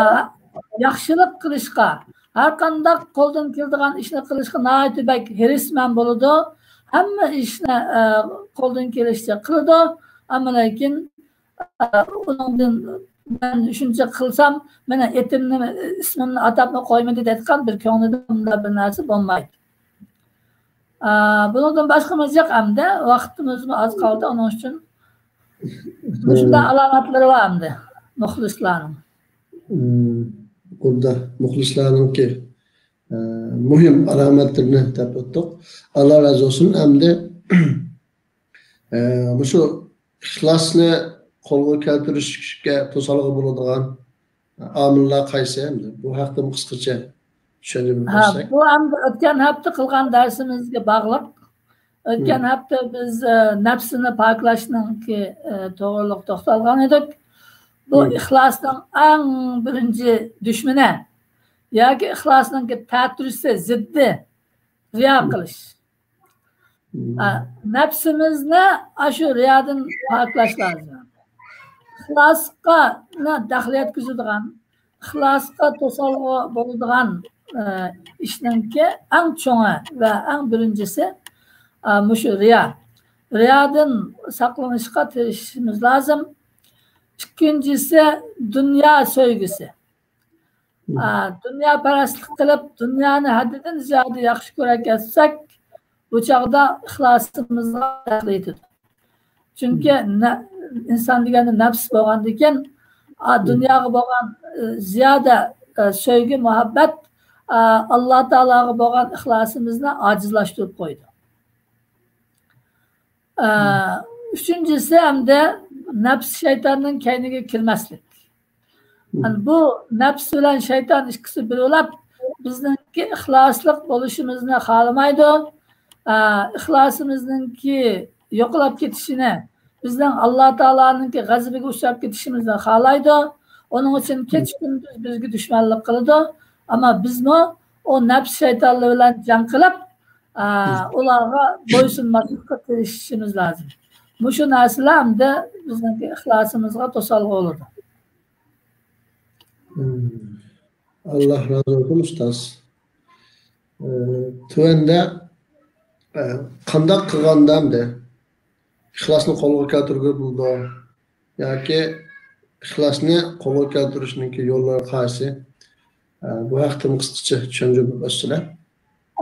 ياخشىلىق قىلىشقا، ھەر قانداق قولدىن كېلىدىغان ئىشنى قىلىشقا ناھايىتى بەك ھېرىسمەن بولىدۇ. ھەممە ئىشنى، ئا، قولدىن كېلىشىچە قىلىدۇ. ئەمما لېكىن، ئا، ئۇنىڭدىن مەن شۇنچە قىلسام، مېنىڭ ئېتىمنى، ئىسمىمنى ئاتاپمۇ قويمىدى دەيدىغان بىر كۆڭلىدە مۇنداق بىر نەرسە بولمايدۇ. ئا، بۇنىڭدىن باشقىمىز يوق ئەمدى. ۋاقتىمىزمۇ ئاز قالدى، ئۇنىڭ ئۈچۈن مۇشۇنداق ئالامەتلىرى بار ئەمدى مۇخلىسلارنىڭ. بۇندا مۇخلىسلارنىڭكى، مۇھىم ئالامەتلىرىنى دەپ ئۆتتۇق. ئاللا رازى بولسۇن. ئەمدى، ئە، مۇشۇ ئىخلاسنى قولغا كەلتۈرۈشكە توسالغۇ بولىدىغان ئامىللار قايسى ئەمدى؟ بۇ ھەقتىمۇ قىسقىچە چۈشەندۈرۈپ ھە، بەرسەك. بۇ ئەمدى ئۆتكەن ھەپتە قىلغان دەرسىمىزگە باغلىق. ئۆتكەن مم. ھەپتە بىز، ئە، نەپسىنى پاكلاشنىڭكى، ئە، توغرىلىق توختالغان ئىدۇق. بۇ مم. ئىخلاسنىڭ ئەڭ بىرىنچى دۈشمىنى ياكى ئىخلاسنىڭكى تەتۈرىسى، زىددى، رىيا مم. قىلىش. مم. ئە، نەپسىمىزنى ئاشۇ رىيادىن پاكلاش لازىم. ئىخلاسقا دەخلى يەتكۈزىدىغان، ئىخلاسقا توسالغۇ بولىدىغان، ئە، ئىشنىڭكى ئەڭ چوڭى ۋە ئەڭ بىرىنچىسى، ئە، مۇشۇ رىيا. رىيادىن ساقلىنىشقا تىرىشىشىمىز لازىم. ئىككىنچىسى، دۇنيا سۆيگۈسى. مم. ئە، دۇنياپەرەسلىك قىلىپ، دۇنيانى ھەددىدىن زىيادە ياخشى كۆرەكەتسەك، بۇ چاغدا ئىخلاسىمىزغا دەخلى يېتىدۇ. چۈنكى مم. نە-، ئىنسان دېگەندە نەپس بولغاندىكىن، ئا، مم. دۇنياغا بولغان، ئە، زىيادە، ئە، سۆيگۈ، مۇھەببەت، ئا، ئاللا تائالاغا بولغان ئىخلاسىمىزنى ئاجىزلاشتۇرۇپ قويىدۇ. ئە، مم. ئۈچىنچىسى ئەمدى نەپس شەيتاننىڭ كەينىگە كىرمەسلىك. مم. يەنى بۇ نەپس بىلەن شەيتان ئىككىسى بىر بولۇپ، بىزنىڭكى ئىخلاسلىق بولۇشىمىزنى خالىمايدۇ. ئە، ئىخلاسىمىزنىڭكى يوقىلاپ كېتىشىنى، بىزنىڭ ئاللا تائالانىڭكى غەزىپىگە ئۇچراپ كېتىشىمىزنى خالايدۇ. ئۇنىڭ ئۈچۈن كېچە كۈندۈز بىزگە دۈشمەنلىك قىلىدۇ. ئەمما بىزمۇ ئۇ نەپس شەيتانلار بىلەن جەڭ قىلىپ، ئە، ئۇلارغا بويسۇنماسلىققا تىرىشىشىمىز لازىم. مۇشۇ نەرسىلەر ئەمدى بىزنىڭكى ئىخلاسىمىزغا توسالغۇ بولىدۇ. مم. ئاللا رازى بولسۇن، ئۇستاز. ئە، تۆۋەندە، ئە، قانداق قىلغاندا ئەمدى ئىخلاسنى قولغا كەلتۈرگىلى بولىدۇ؟ ياكى ئىخلاسنى قولغا كەلتۈرۈشنىڭكى يوللىرى قايسى؟ ئە، بۇ ھەقتىمۇ قىسقىچە چۈشەندۈرۈپ ئۆتسىلە.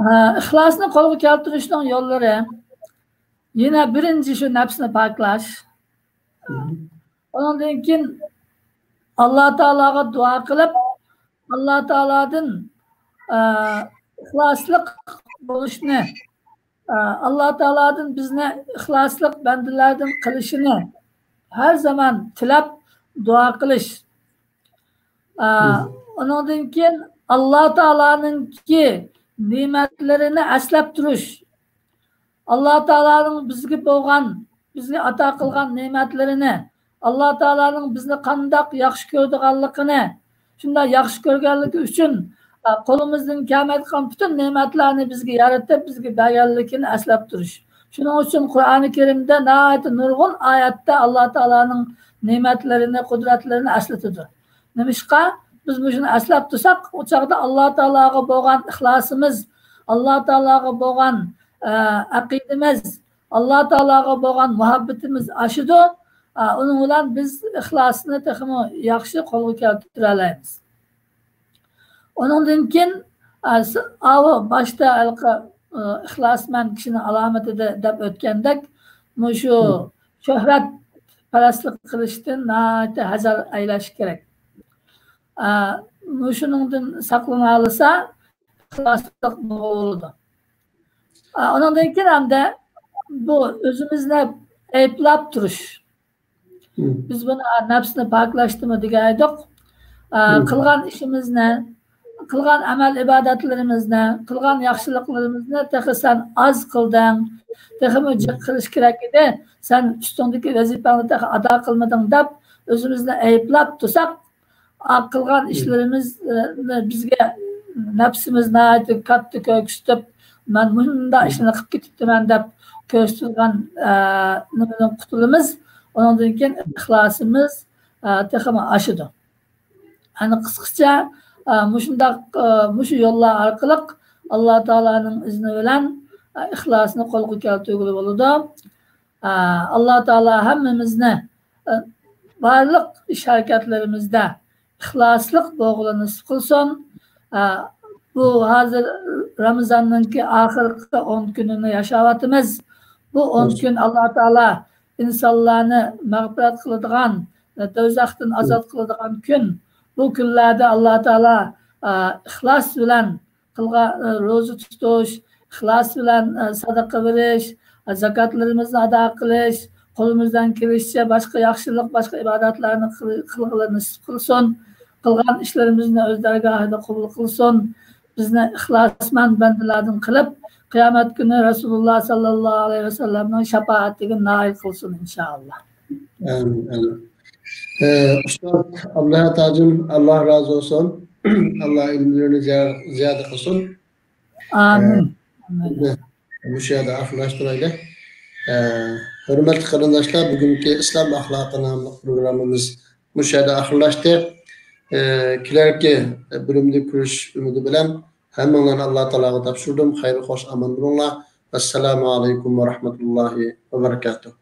ئە، ئىخلاسنى قولغا كەلتۈرۈشنىڭ يوللىرى يەنە بىرىنچى شۇ نەپسنى پاكلاش. مم. ئۇنىڭدىن كېيىن ئاللا تائالاغا دۇئا قىلىپ، ئاللا تائالادىن، ئە، ئىخلاسلىق بولۇشنى، ئە، ئاللا تائالادىن بىزنى ئىخلاسلىق بەندىلەردىن قىلىشىنى ھەر زامان تىلەپ دۇئا قىلىش. ئە، مم. ئۇنىڭدىن كېيىن ئاللا تائالانىڭكى نېمەتلىرىنى ئەسلەپ تۇرۇش. ئاللا تائالانىڭ بىزگە بولغان، بىزگە ئاتا قىلغان نېمەتلىرىنى، ئاللا تائالانىڭ بىزنى قانداق ياخشى كۆرىدىغانلىقىنى، شۇنداق ياخشى كۆرگەنلىكى ئۈچۈن، ئە، قولىمىزدىن كەلمەيدىغان پۈتۈن نېمەتلەرنى بىزگە يارىتىپ، بىزگە بەرگەنلىكىنى ئەسلەپ تۇرۇش. شۇنىڭ ئۈچۈن قۇرئانى كەرىمدە ناھايىتى نۇرغۇن ئايەتتە ئاللا تائالانىڭ نېمەتلىرىنى، قۇدرەتلىرىنى ئەسلىتىدۇ. نېمىشقا؟ بىز مۇشۇنى ئەسلەپ تۇرساق، ئۇ چاغدا ئاللا تائالاغا بولغان ئىخلاسىمىز، ئاللا تائالاغا بولغان، ئە، ئەقىدىمىز، ئاللا تائالاغا بولغان مۇھەببىتىمىز ئاشىدۇ. ئە، ئۇنىڭ بىلەن بىز ئىخلاسنى تېخىمۇ ياخشى قولغا كەلتۈرەلەيمىز. ئۇنىڭدىن كېيىن، ئە، س-، ئاۋۇ باشتا ھېلىقى، ئە، ئىخلاسمەن كىشىنىڭ ئالامىتى دە-، دەپ ئۆتكەندەك، مۇشۇ مم. شۆھرەتپەرەسلىك قىلىشتىن ناھايىتى ھەزەر ئەيلەش كېرەك. ئە، مۇشۇنىڭدىن ساقلىنالىسا، ئىخلاسلىق بولىدۇ. ئە، ئۇنىڭدىن كېيىن ھەمدە بۇ ئۆزىمىزنى ئەيىبلەپ تۇرۇش. مم. بىز بۇنى، ئە، نەپسنى پاكلاشتىمۇ دېگەن ئىدۇق. ئە، مم. قىلغان ئىشىمىزنى، قىلغان ئەمەل ئىبادەتلىرىمىزنى، قىلغان ياخشىلىقلىرىمىزنى تېخى سەن ئاز قىلدىڭ، تېخىمۇ جىق قىلىش كېرەك ئىدى، سەن ئۈستۈڭدىكى ۋەزىپەڭنى تېخى ئادا قىلمىدىڭ دەپ ئۆزىمىزنى ئەيىبلەپ تۇرساق، ئا، قىلغان مم. ئىشلىرىمىز، ئە، بىزگە نەپسىمىز ناھايىتى كاتتا كۆرسىتىپ، مەن مۇنداق مم. ئىشلارنى قىلىپ كېتىپتىمەن دەپ كۆرسىتىدىغان، ئە، نېمىدىن قۇتۇلىمىز. ئۇنىڭدىن كېيىن ئىخلاسىمىز، ئە، تېخىمۇ ئاشىدۇ. يەنى قىسقىچە، ئە، مۇشۇنداق، ئە، مۇشۇ يوللار ئارقىلىق ئاللا تائالانىڭ ئىزنى بىلەن، ئە، ئىخلاسنى قولغا كەلتۈرگىلى بولىدۇ. ئە، ئاللا تائالا ھەممىمىزنى، ئە، بارلىق ئىش ھەرىكەتلىرىمىزدە ئىخلاسلىق بولغىلى نېسىپ قىلسۇن. ئە، بۇ ھازىر رامىزاننىڭكى ئاخىرقى ئون كۈنىنى ياشاۋاتىمىز. بۇ ئون كۈن ئاللا تائالا ئىنسانلارنى مەغپىرەت قىلىدىغان، دوزاختىن ئازاد قىلىدىغان كۈن. بۇ كۈنلەردە ئاللا تائالا، ئە، ئىخلاس بىلەن ھالالغا، ئە، روزا تۇتۇش، ئىخلاس بىلەن، ئە، سەدىقە بېرىش، ئە، زاكاتلىرىمىزنى ئادا قىلىش، قولىمىزدىن كېلىشىچە باشقا ياخشىلىق، باشقا ئىبادەتلەرنى قىل-، قىلغىلى نېسىپ قىلسۇن. قىلغان ئىشلىرىمىزنى ئۆز دەرگاھىدا قوبۇل قىلسۇن. بىزنى ئىخلاسمەن بەندىلەردىن قىلىپ، قىيامەت كۈنى رەسۇلۇللا ساللاللاھۇ ئەلەيھى ۋەسەللەمنىڭ شاپائىتىگە نائىل قىلسۇن، ئىنشائاللا. ئامىن، ئامىن. ئە، ئۇستاز ئابدۇلئەھەد ھاجىم، ئاللا رازى بولسۇن. ئاللا ئىلىملىرىنى زىيا-، زىيادە قىلسۇن. ئامىن. ئامىن. مۇشۇ يەردە ئاخىرلاشتۇرايلى. ئە، ھۆرمەتلىك قېرىنداشلار، بۈگۈنكى ئىسلام ئەخلاقى ناملىق پروگراممىمىز مۇشۇ يەردە ئاخىرلاشتى. ئە، كېلەركى بۆلۈمدە كۆرۈشۈش ئۈمىدى بىلەن ھەممىڭلارنى ئاللا تائالاغا تاپشۇردۇم. خەير خوش ئامان بولۇڭلار. ئەسسالامۇ ئەلەيكۇم ۋە رەھمەتۇللاھى ۋە بەرىكاتۇھ.